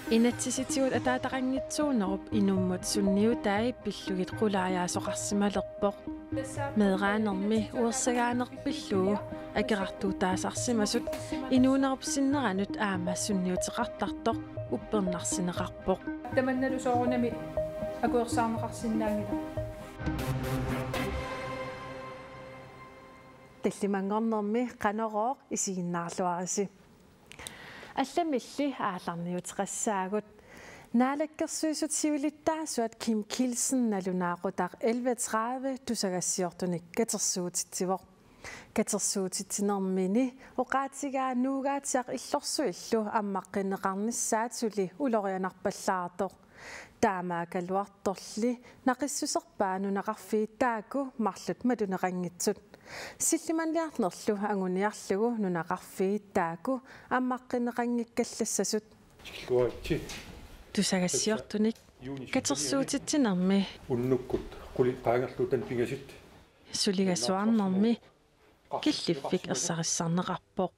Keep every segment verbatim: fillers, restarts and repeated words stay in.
Inatsisitigut ataataqanngitsuunerup inummut sunniutai pillugit qulaajaasoqarsimalerpoq. Meeraanermi uersagaaneq pillugu akerartuutaasarsimasut inuunerup sinneranut aamma sunniuteqartartoq uppernarsineqarpoq. Tamannalu soorunami akuersaarneqarsinnaanngilaq. Tallimanngornermi Qanorooq isiginnaarluarisi. Allamilli aallarniuteqassaagut. Naalakkersuisut siulittaasuat Kim Kielsen nalunaaqutaq elleve tredive tusagassiortunik katersuutitsivoq. Katersuutitsinermini oqaatigaa Nuugaatsiaq illorsuillu ammaqqinneqarnissaat suli ulorianarpallaartoq. Taamaakkaluartorli naqissuserpaa nunaqarfiit taakku marluk matuneqanngitsut. Sillimaniarnerlu anguniarlugu nunaqarfiit taakku ammaqqinneqanngikkallassasut. Tikilluaritsi. Tusagassiortunik katersuutitsinermi unnukkut quli qaangerluutani pingasut. Suligasuarnermi killiffik ersarissarneqarpoq.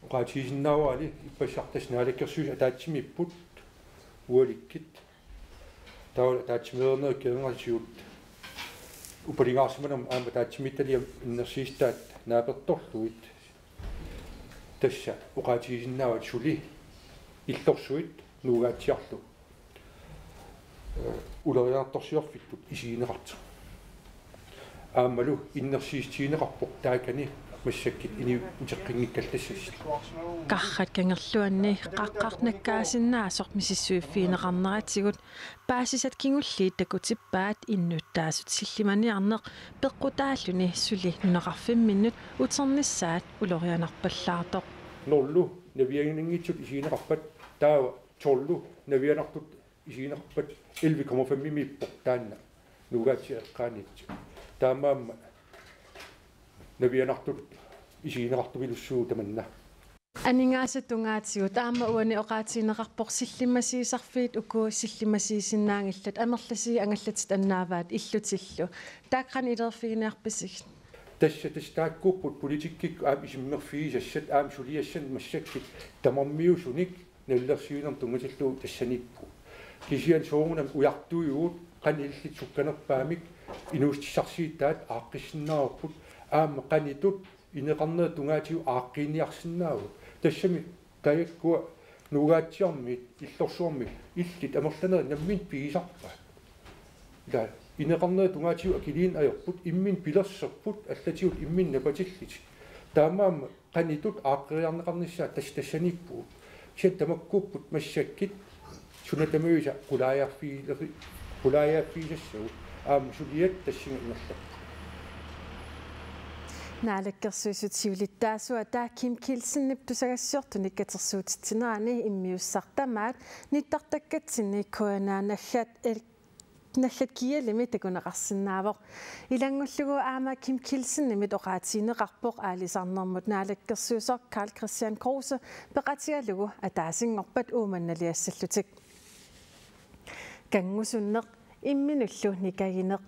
Oqaatigisinnaavara ippassaq tassa naalakkersuisut ataatsimiipput ualikkut. Taava ataatsimeernerit kingornatigut upalingaarsimanermut aamma ataatsimiititaliami innersuussutaat naapertorlugit. Tassa oqaatigisinnaavatit suli illorsuit Nuugaatsiarlu, eh, ulorianartorsiorfittut isigineqartoq. Aammalu innersuussutigineqarpoq taakani massakkut inuit uteqqinngikkallassasut. Qarrat kangerluanni qaqqaq nakkaasinnaasoq misissuiffigineqarneratigut paasisat kingulliit takutippaat innuttaasut sillimaniarneq peqqutaalluni suli nunaqarfimminnut uternissaat ulorianarpallaartoq. Nullu navianngitsut isigineqarpat taava tolv navianartut isigineqarpat elleve komma fem-imiippoq taanna Nuugaatsiaq eqqaaniittoq. Taamaammat navianartut isigineqartupilussuuvoq tamanna. Aningaasat tungaatigut aamma uani oqaatigineqarpoq sillimmasiisarfiit uku sillimmasiisinnaanngillat amerlasuut angallatit annaavaat illutillu. Taakku qanoq ileerfiginiarpisigit? Tassa tassa taakkuupput politikkikkut aamma isummerfigisassat aamma suliassanik massakkut tamarmiusunik nalilersuinermut tunngatillugu tassaniippugut. Kisianni soorunami ujartuivugut qanoq illit sukkanerpaamik inuussutissarsiutaat aaqqissinnaavarput aamma qanoq ittut ineqarnerit tungaatigut aaqqiiniarsinnaavugut. Tassami tajakkua Nuugaatsiarmiit illorsuarmiit illit amerlanerit namminneq pigisarpaat. Ila ineqarnerit tungaatigut akiliineq ajorput imminut pilersorput allatigut imminut napatillutik. Taamaammat qanoq ittut aaqqeriarneqarnissaat tas-, tassaniippugut. Kisianni tamakkuupput massakkut suna tamaasa qulaajaaffigileri-, qulaajaaffigisassagut aamma suliat tassunga ingerlapput. Naalakkersuisut siulittaasuata Kim Kielsenip tusagassiortunik katersuutitsinerani immiussaq tamaat nittartakkatsinni K N R naggat el-, naggat G L-imi takuneqarsinnaavoq. Ilanngullugu aamma Kim Kielsenimit oqaatigineqarpoq aalisarnermut naalakkersuisoq Karl-Kristian Kruse peqatigalugu ataasinngorpat uumannaliassallutik. Kanngusunneq imminullu nikagineq.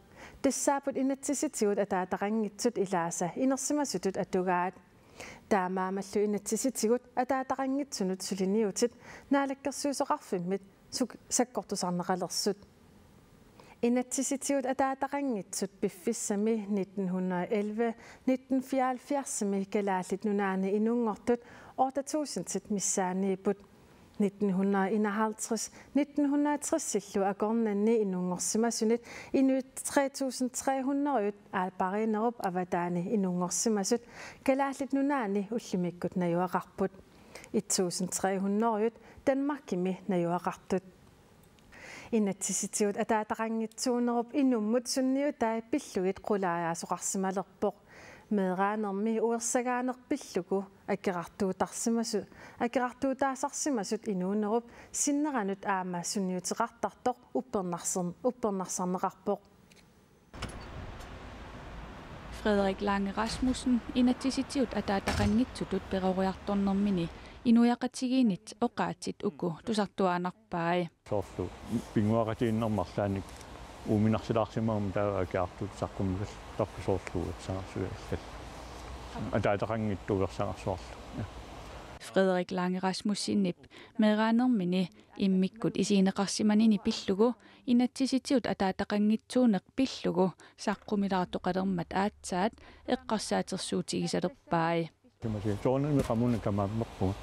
Tassaapput inatsisitigut ataataqanngitsut ilaasa inersimasutut atugaat. Taamaammallu inatsisitigut ataataqanngitsunut suliniutit naalakkersuisoqarfimmit suk-, sakkortusarneqalersut. Inatsisitigut ataataqanngitsut piffissami nitten hundrede og elleve, nitten fireoghalvfjerdsimi Kalaallit Nunaanni inunngortut otte tusindit missaanniipput. Nitten hundrede og enoghalvtreds, nitten hundrede og tres-illu akornanni inunngorsimasunit inuit tre tusind tre hundrede aalparinerup avataani inunngorsimasut Kalaallit Nunaanni ullumikkut najugaqarput. Et tusind tre hundrede Danmarkimi najugaqartut. Inatsisitigut ataataqanngitsuunerup inummut sunniutai pillugit qulaajaasoqarsimalerpoq. Meeraanermi uersagaaneq pillugu akerartuutarsimasu-, akerartuutaasarsimasut inuunerup sinneranut aamma sunniuteqartartoq uppernarsern-, uppernarsarneqarpoq. Frederik Lange Rasmussen inatsisitigut ataataqanngitsutut peroriartornermini inuiaqatigiinnit oqaatsit uku tusartuaannarpai. Soorlu pinnguaqatigiinnermi arlaannik uuminarsilaarsimagama taava akerartuut saqqummiusarput soorlu uatsaarsuit allat. Ataataqanngitsut uersaarsuarlu. Frederik Lange Rasmussenip meeraanermini immikkut isigineqarsimanini pillugu inatsisitigut ataataqanngitsuuneq pillugu saqqumilaartoqalermat aatsaat eqqarsaatersuutigisalerpai. Soorunami qamuuna kamaammerpunga.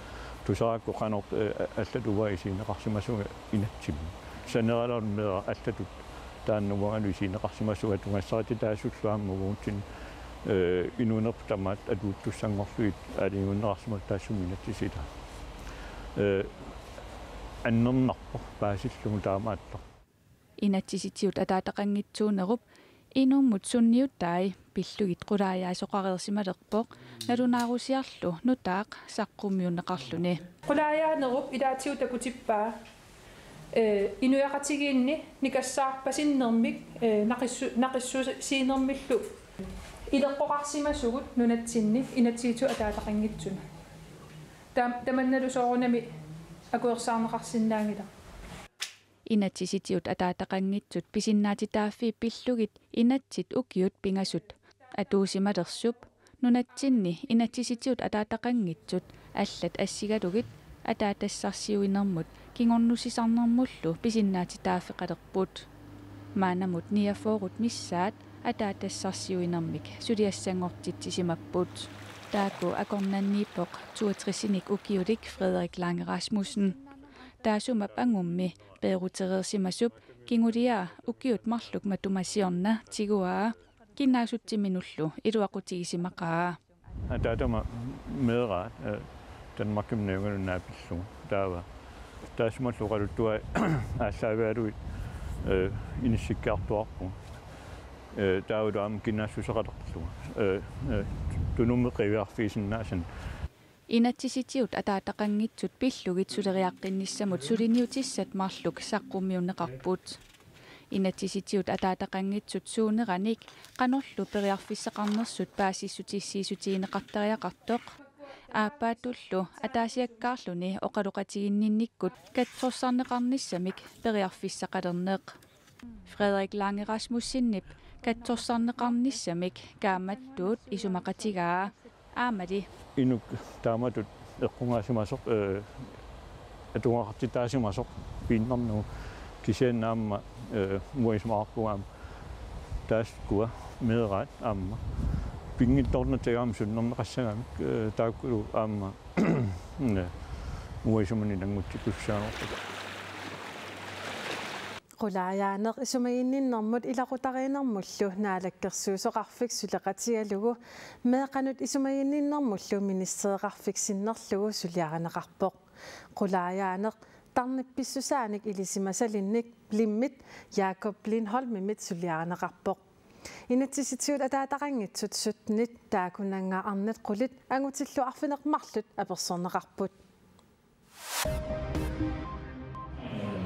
Tusaraakku qanoq, eh, allatut uanga isigineqarsimasunga inatsimmi. Saneralaarneq meeraq allatut taanna uangalu isigineqarsimasunga tunngassarititaasut aamma uagutsinnut, eh, inuunerput tamaat atuuttussanngorlugit aalajangiunneqarsimasoq taassuma inatsisitigut. Eh, annernarpoq paasillugu taamaattoq. Inatsisitigut ataataqanngitsuunerup inummut sunniutai pillugit qulaajaasoqareersimalerpoq nalunaarusiarlu nutaaq saqqummiunneqarluni. Qulaajaanerup ilaatigut takutippaa, eh, inuiaqatigiinni nikassaarpasinnermik, eh, naqissu-, naqissusiinermillu ileqqoqarsimasugut nunatsinni inatsisitigut ataataqanngitsuni. Tam-, tamannalu soorunami akuersaarneqarsinnaanngilaq. Inatsisitigut ataataqanngitsut pisinnaatitaaffii pillugit inatsit ukiut pingasut atuusimalersup nunatsinni inatsisitigut ataataqanngitsut allat assigalugit ataatassarsiuinermut kingornussisarnermullu pisinnaatitaaffeqalerput. Maannamut niogfyrre missaat ataatassarsiuinermik suliassanngortitsisimapput. Taakku akornanniippoq toogtresinik ukiulik Frederik Lange Rasmussen. Taassuma angummi peerutereersimasup kingulia ukiut marluk matuma siorna tiguaa kinaassutsimminullu iluaqutigisimaqaa. Ataatama meeraq, eh, Danmarkimi najugannut naapillugu. Taava taassumalu oqaluttuaq aallaavigalugit, eh, inissikkiartuaarpugut. Eh, taavalu aamma kinaassuseqalerlugu. Eh, eh, Tunummi qiviarfigisinnaasani. Inatsisitigut ataataqanngitsut pillugit suleriaqqinnissamut suliniutissat marluk saqqummiunneqarput. Inatsisitigut ataataqanngitsut suuneranik qanorlu periarfissaqarnersut paasissutissiissutigineqartariaqartoq. Aappaattullu ataasiakkaarluni oqaloqatiginninnikkut katsorsarneqarnissamik periarfissaqalerneq. Frederik Lange Rasmussenip katsorsarneqarnissamik kaammattuut isumaqatigaa. Aammali. Inuk taamatut eqqugaasimasoq, eh, atugaqartitaasimasoq piinnarnagu kisianni aamma, eh, uanga isumaqarpunga aamma taassuma meeraat aamma pinngitsoornatigut aamma sunnerneqassagamik, eh, taakkulu aamma, eh, uanga isumanni nangutsikussaanerput. Qulaajaaneq isumaginninnermut ilaqutariinnermullu Naalakkersuisoqarfik suleqatigalugu meeqqanut isumaginninnermullu ministereqarfik sinnerlugu suliarineqarpoq. Qulaajaaneq tarnip pissusaanik ilisimasalinnik Blimmit Jakob Lindholmimit suliarineqarpoq. Inatsisitigut ataataqanngitsut syttenit taakkunannga arnat qulit angutillu arfineq-marluk apersorneqarput.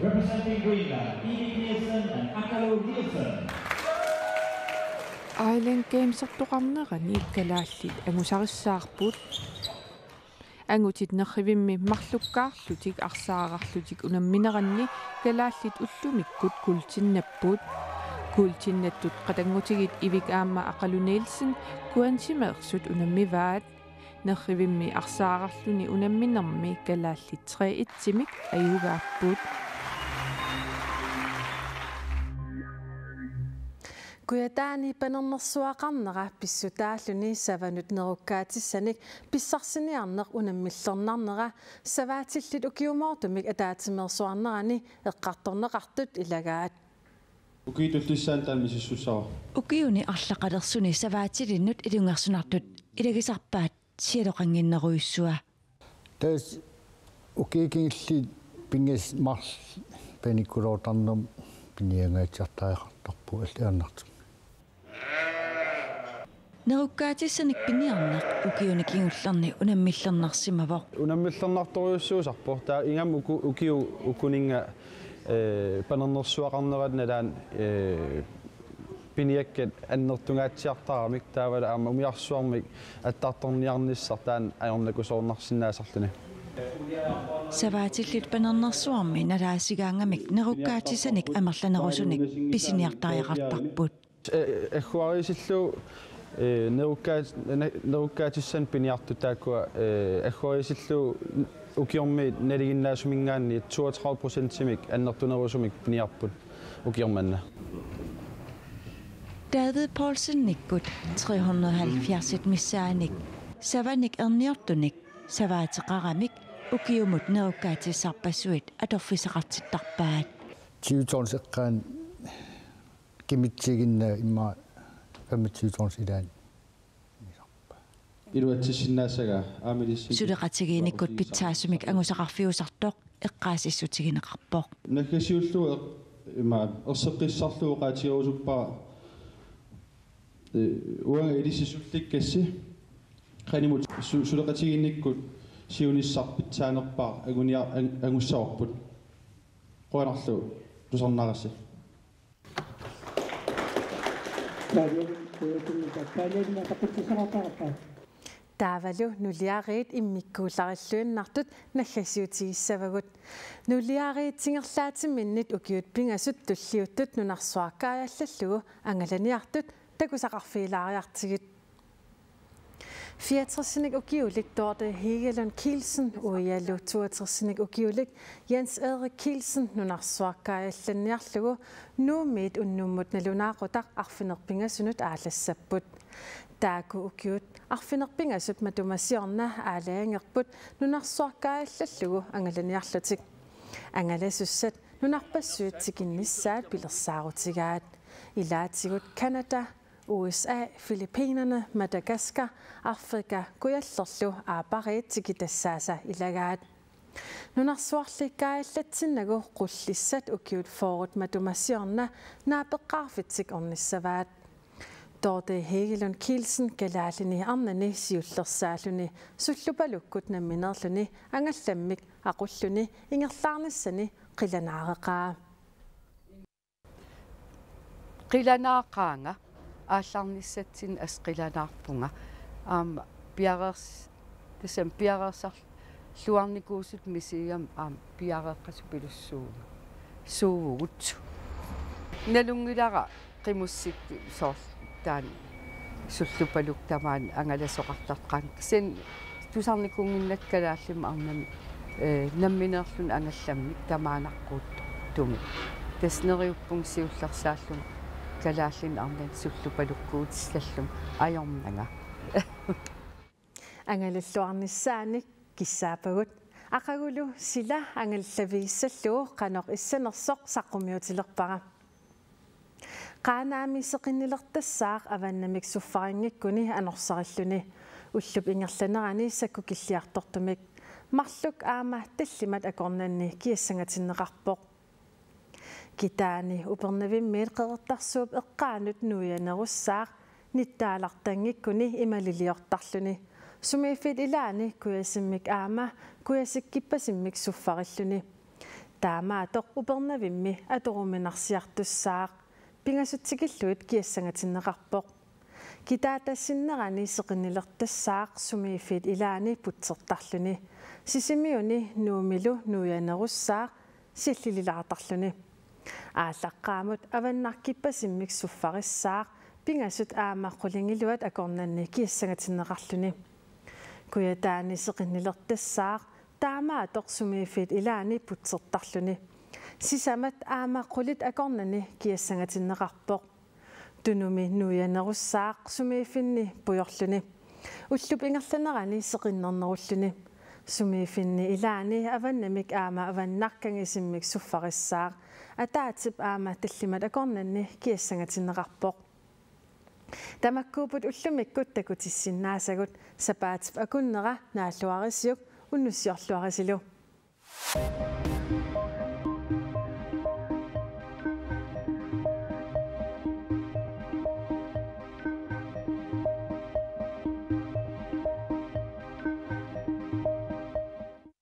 Representing Greenland, Evie Nielsen and Akalo Nielsen. Island Gamesertoqarnerani kalaallit angusarissaarput. Angutit nerrivimmi marlukkaarlutik arsaararlutik unammineranni kalaallit ullumikkut kuultinnapput. Kuultinnattut qatanngutigit Ivik aamma Akalo Nielsen kuansimeersut unammivaat. Nerrivimmi arsaararluni unamminermi kalaallit tre et-imik ajugaapput. Kujataani panernersuaqarnera pissutaalluni savanut nerukkaatissanik pissarsiniarneq unammillernarnera savaatillit ukiumoortumik ataatsimeersuarnerani eqqartorneqartut ilagaat. Ukiut tullissaat taanna misissussavara. Ukiuni arlaqalersuni savaatilinnut ilungersunartut ilagisarpaat sialoqannginnerujussua. Tassa ukiut kingulliit pingasut marluk paniikkuloortarnermik piniagaatsiartariaqartarpugut alliarnartumik. Nerukkaatissanik piniarneq ukiuni kingullerni unammillernarsimavoq. Unammillernartorujussuusarpoq. Taava ingammik uku-, ukiut ukuninnga, eh, panernersuaqarnerani nalaani, eh, piniakkat annertungaatsiartaramik taavalu aamma umiarsuarmik attartorniarnissaq taanna ajornakusoornarsinnaasarluni. Savaatillit panernersuarmi nalaasigaangamik nerukkaatissanik amerlanerusunik pisiniartariaqartarput. Eh, agguariisillugu Ee, nerukkaat-, ne-, nerukkaatissanik piniartut taakkua, ee, agguarisillugit ukiormiit nalinginnaasumiingaanniit toogtredive procentimik annertunerusumik piniarput ukioq manna. David Poulsenikkut tre hundrede og halvfjerds missaanik, savanik erniortunik, savaateqaramik ukiumut nerukkaatissaarpassuit atorfissaqartittarpaat. Tyve tons eqqaani kimitsiginnaa immaqa femogtyve tons ilaanni. Iluatsissinnaassagaa aamma ilissi. Suleqatigiinnikkut pitsaasumik angusaqarfiusartoq eqqaasissutigineqarpoq. Naggasiullugu eq-, ima erseqqissarlugu oqaatigerusuppara, ee, uanga ilissi sullikkassi qanimut su-, suleqatigiinnikkut siunissaq pitsaanerpaaq angunia-, ang-, angussavarput. Qujanarlu tusarnaarassi. Taavalu nuliariit immikkuullarilluinnartut naggasiutigissavagut. Nuliariit ingerlaatsiminnit ukiut pingasut tulliuttut nunarsuaq kaajallallugu angalaniartut takusaqarfigilaariartigit. Fireogtresinik ukiulik Dorthe Hegelund Kielsen uialu toogtresinik ukiulik Jens Erik Kielsen nunarsuaq kaajallanniarlugu Nuummiit unnummut nalunaaqutaq arfineq-pingasunut aallassapput. Taakku ukiut arfineq-pingasut matuma siorna aalajangerput nunarsuaq kaajallallugu angalaniarlutik. Angalasussat nunarpassuit tikinnissaat pilersaarutigaat. Ilaatigut Canada, U S A, Filippinerne, Madagaskar, Afrika Kujallerlu aappariit tikitassaasa ilagaat. Nunarsuarli kaajallatsinnagu qullissat ukiut fyrret matuma siorna naapeqqaarfitsik ornissavaat. Dorthe Hegelund Kielsen kalaallini arnani siullersaalluni sullupalukkut nammineerluni angallammik aqulluni ingerlaarnissani qilanaareqaa. Qilanaaqaanga, aallarnissatsinni assut qilanaarpunga. Aamma piareers-, tassami piareersarluarnikuusut misigigamik aamma piareeqqasupilussuunga. Suuvugut. Nalunngilara qimussikki soorlu taanna sullupaluk tamaani angalasoqartartoq qanoq. Kisianni tusarnikuunnginnakku kalaallimmi arnani, ee, nammineerluni angallammik tamaanaqquuttumik. Tassa neriuppunga siullersaallunga kalaallinut arnanut sullupalukkuutissallunga ajornanga. Angalalluarnissaanik kissaapagut. Aqagulu sila angalallavigissallugu qanoq issanersoq saqqummiutilerpara. Qaanaami seqinnilertassaaq avannamik suffarinngikkuni anorsarilluni. Ullup ingerlanerani sakkukilliartortumik. Marluk aamma tallimat akornanni kiassangatinneqarpoq. Kitaani Upernavimmiit Qeqertarsuup eqqaanut nuianerussaaq nittaalartanngikkuni imaliliortarluni. Sumiiffiit ilaanni kujasimmik aamma kujasikkipasimmik suffarilluni. Taamaattoq Upernavimmi atoruminarsiartussaaq. Pingasut tikillugit kiassangatinneqarpoq. Kitaata sinnerani seqinnilertassaaq sumiiffiit ilaanni putsertarluni. Sisimiuni Nuummilu nuianerussaaq siallililaartarluni. Aallaqqaammut avannarkippasimmik suffarissaaq pingasut aamma qulingiluat akornanni kiassangatinneqarluni. Kujataani seqinnilertassaaq taamaattoq sumiiffiit ilaanni putsertarluni. Sisamat aamma qulit akornanni kiassangatinneqarpoq. Tunumi nuianerussaaq sumiiffinni pujorluni. Ullup ingerlanerani seqinnernerulluni. Sumiiffinni ilaanni avannamik aamma avannarkangisimmik suffarissaaq. Ataatsip aamma tallimat akornanni kiassangatinneqarpoq. Tamakkuupput ullumikkut takutissinnaasagut, sapaatip akunnera naalluarisiuk unnussiorluarisilu.